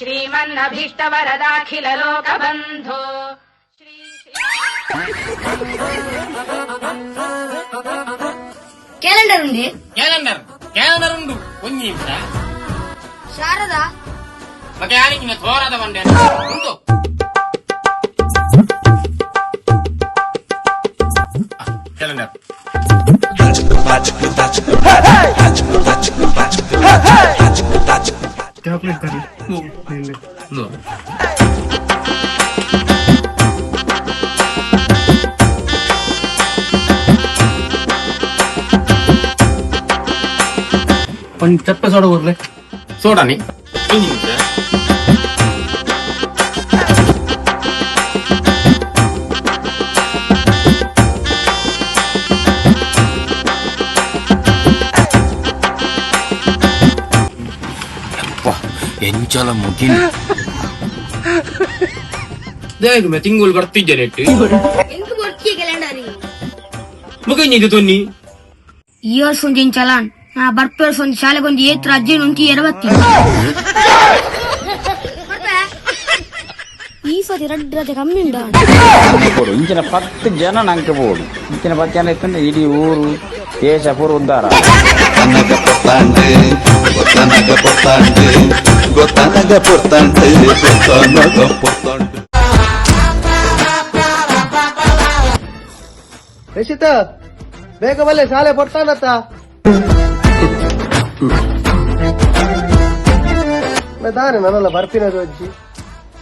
ಶ್ರೀಮನ್ನಭೀಷ್ಟವರದಾಖಿಲ ಲೋಕಬಂಧೋ Shri calendar ಉಂಡೆ. Calendar, calendar ಉಂಡು, ಒಂಜಿ ನಿಮಿಷ. ಶಾರದಾ. ಮತ್ತೆ ಯಾರಿಗೆ ತೋರದ ಬಂಡೆ ಉಂಟು. ಕ್ಯಾಲೆಂಡರ್. ಚಾಕ್ಲೇಟ್ ತರಲಿ. ಒಂದು ಚಪ್ಪೆ ಸೋಡ ಕೊರ್ಲೆ. ಸೋಡಾನಿ, ಒಂಜಿ ನಿಮಿಷ. ಎಂಚಲ ಮುಗಿನ ದೇಗ ತಿಂಗಳು ಬರ್ತಿದ್ದೆ ರೇಟ್. ಎಂಕ್ ಬೊರ್ಚಿ ಕ್ಯಾಲೆಂಡರ್. ಮುಗಿಂಜಿದ್ದು ತೊನ್ನಿ. ಈ ವರ್ಷ ಒಂಜಿ ಚಲಾನ್ ನಾ ಬರ್ಪೇರ್ಸ್ ಒಂಜಿ ಶಾಲೆಗೆ ಒಂಜಿ ಏತ್ ರಜೆ ಒಂಜಿ ಎರವತ್ತಿ. ಈ ಸತಿ ರಡ್ಡ್ ರಜೆ ಕಮ್ಮಿ ಉಂಡ. ಬೋಡು ಇಂಚಿನ 10 ಜನ ನಂಗೆ ಬೋಡು. ಇಂಚಿನ 10 ಜನ ಇತ್ತಂದ್ರೆ ಇಡೀ ಊರು ದೇಶ ಪೂರ ಉದ್ಧಾರ. ಗೊತ್ತನಗ ಪೊತ್ತಾಂಡು, ಗೊತ್ತನಗ ಪೊತ್ತಾಂಡು, ಗೊತ್ತನಗ ಪೊತ್ತಾಂಡು, ಗೊತ್ತನಗ ಪೊತ್ತಾಂಡು. ರಶಿತ, ಬೇಗ ಬಲ್ಲೆ, ಶಾಲೆ ಪೊರ್ತಾನತ್ತ. ದಾರೆ ನನ್ನಲ್ಲ ಬರ್ಪಿನದು ಅಜ್ಜಿ,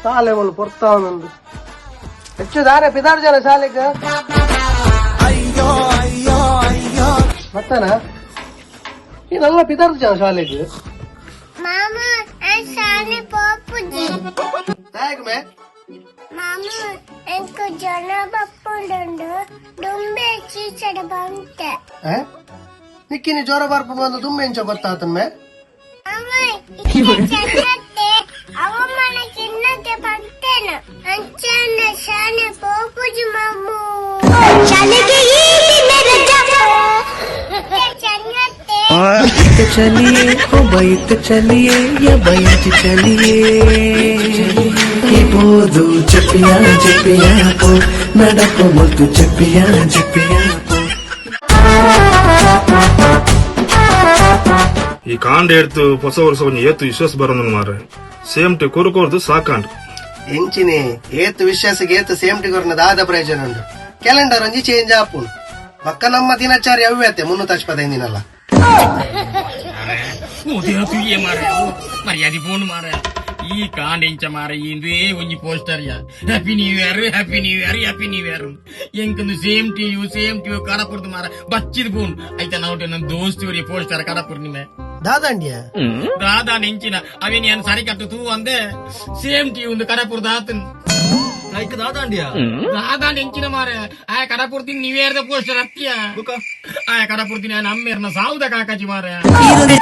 ಶಾಲೆ ಮುಲ್ ಪೊರ್ತಾವನಂದು ಹೆಚ್ಚು ದಾರೆ ಪಿದಾರು ಜನ ಶಾಲೆಗೆ ಮತ್ತನ ಈ ನನ್ನ ಪಿದಾರು ಜನ ಶಾಲೆಗೆ. ಮಾಮ, ಶಾಲೆ ಪೋಪುಜಿ. ದಾಯಕ ಮೇ. ಮಾಮ, ಎಂಕು ಜನ ಬಪ್ಪುಂಡು, ದುಂಬೆ ಚೀಚಡ ಬಂತೆ. ನಿಕ್ಕಿನಿ ಜ್ವರ ಬರ್ಪು ಬಂದು ದುಮ್ಮೆ ಎಂಚ ಗೊತ್ತಾತನ್ ಮೇ? ಮಾಮ, ಇತ್ತೆ ಚನ್ನತ್ತೆ ಅವಮಾನ ಕಿನ್ನತೆ ಬಂತೇನ ಅಂಚನ ಶಾಲೆ ಪೋಪುಜಿ ಮಾಮು. ಶಾಲೆಗೆ ಈ ದಿನ ರಜಾ. ಇತ್ತೆ ಚನ್ನತ್ತೆ. चलिए ओ बैत चलिए या बैठ चलिए ಈ ಬೋದು ಚಪ್ಪಿಯ ಚಪ್ಪಿಯ ಪೋ ನಡಪ ಮುತ್ತು ಚಪ್ಪಿಯ ಚಪ್ಪಿಯ ಪೋ. ಈ ಕಾಂಡ ಎಡ್ತು ಹೊಸ ವರ್ಷ ಒಂಜಿ ಏತು ವಿಶ್ವಾಸ ಬರೋದು ಮಾರ್ರೆ. ಸೇಮ್ ಟಿ ಕೊರು ಕೊರ್ದು ಸಾಕಾಂಡ್. ಎಂಚಿನಿ ಏತ್ ವಿಶ್ವಾಸಕ್ಕೆ ಏತ್ ಸೇಮ್ಟಿ ಕೊರ್ನ ದಾದ ಪ್ರಯೋಜನ ಉಂಡು? ಕ್ಯಾಲೆಂಡರ್ ಒಂಜಿ ಚೇಂಜ್ ಆಪುಂಡು, ಬಕ್ಕ ನಮ್ಮ ದಿನಚಾರಿ ಅವ್ಯತೆ 365 ದಿನಲ್ಲ. ಮಾರ ಮರ್ಯಾದೆ ಫೋನ್ ಮಾರ. ಈ ಕಾಂಡ ಎಂಚ ಮಾರ ಇಂದೇ ಒಂಜಿ poster yeah, happy new year, happy new year, happy new year. ಎಂಕಂದು same to you, same to you ಕಡಪುರ್ದು ಮಾರ ಬಚ್ಚಿದ ಫೋನ್ ಐತ. ನಾವು ನನ್ನ ದೋಸ್ತಿ ಪೋಸ್ಟರ್ ಕಡಪುರ್ ನಿಮೆ. ದಾದಾಂಡ್ಯ. ದಾದಾ ನೆಂಚಿನ ಅವೇನು ಏನ್ ಸರಿ ಕಟ್ಟು ತೂ ಅಂದೆ, ಸೇಮ್ ಟಿ ಒಂದು ಕಡಪುರ್ದ ಆತನ್. ಲೈಕ್ ದಾದಾಂಡಿಯಾ. ದಾದಾ ನೆಂಚಿನ ಮಾರ, ಆ ಕಡಪುರ್ತಿನ ನೀವೇರ್ದ ಪೋಸ್ಟರ್ ಅತ್ತಿಯ. ಆ ಕಡಪುರ್ತಿನ ನಮ್ಮೇರ್ನ ಸಾವುದ ಕಾಕಾಜಿ ಮಾರ.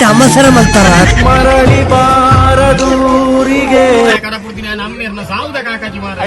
ಅವಸರ ಮಾಡ್ತಾರ. ಮರಳಿ ಬಾರದೂರಿಗೆ. ಆ ಕಡಪುರ್ತಿನ ನಮ್ಮೇರ್ನ ಸಾವುದ ಕಾಕಾಜಿ ಮಾರ.